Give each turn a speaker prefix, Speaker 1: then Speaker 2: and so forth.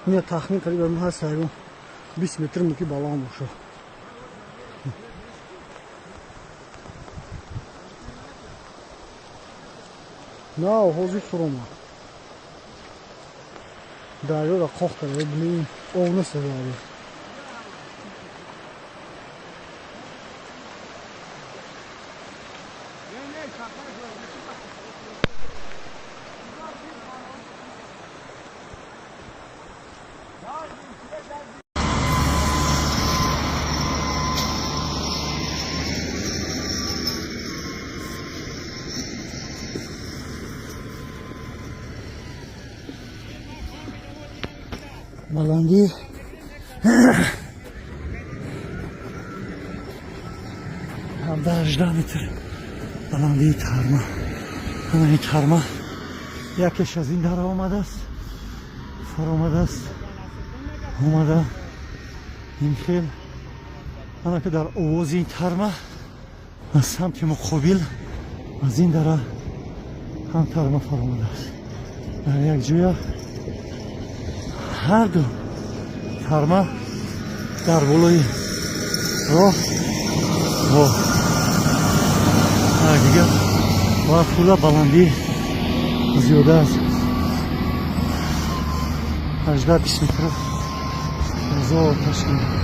Speaker 1: Ина тахмин қариб ҳаст, ягон 20 метр муки баланд бошад. На, ҳозир фуромад, дарёра қоқ карда. Бинем, об нест дарё. Баландӣ 17-18 метр, баландии тарма. Ҳамаи тарма якеш аз ин дара омадааст, фаромадааст, омада ин хел. Ана ки дар овози ин тарма аз самти муқобил, аз ин дара ҳам тарма фаромадааст. Дар як ҷоя ҳарду тарма дар болои роҳ бо дигар ва хула баландӣ зиёда аз 18-20 метр зор ташкил.